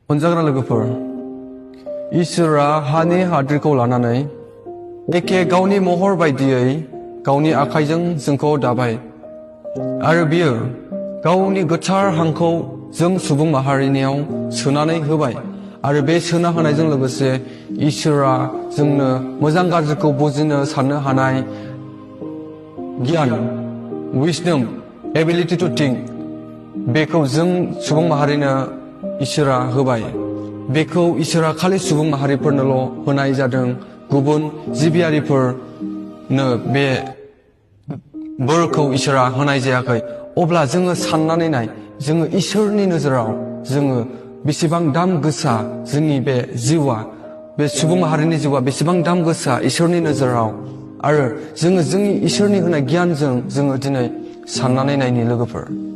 अनजाग्रा लोगोफोर, इसोरा हानि हादोरखौ लानानै एखे गावनि महर बायदियै गावनि आखाइजों जोंखौ दाबाय आरो बियो गावनि गोथार हांखौ जों सुबुं माहारिनियाव सोनानै होबाय आरो बे सोना होनायजों लोगोसे इसोरा जोंनो मोजां गाज्रिखौ बुजिनो साननो हानाय गियान, विजडम, एबिलिटि टु थिंक बेखौ जों सुबुं माहारिनो इसोरा होबाय। बेखौ इसोरा खालि सुबुं माहारिफोरनोल' होनाय जादों, गुबुन जिबियारिफोरनो बे बोरखौ इसोरा होनाय जायाखै। अब्ला जोङो साननानै नाय, जोङो इसोरनि नोजोराव जोङो बेसेबां दाम गोसा, जोंनि बे जिउआ, बे सुबुं माहारिनि जिउआ बेसेबां दाम गोसा इसोरनि नोजोराव। आरो जोङो जोंनि इसोरनि होनाय गियानजों जोङो दिनै साननानै नायनि लोगोफोर।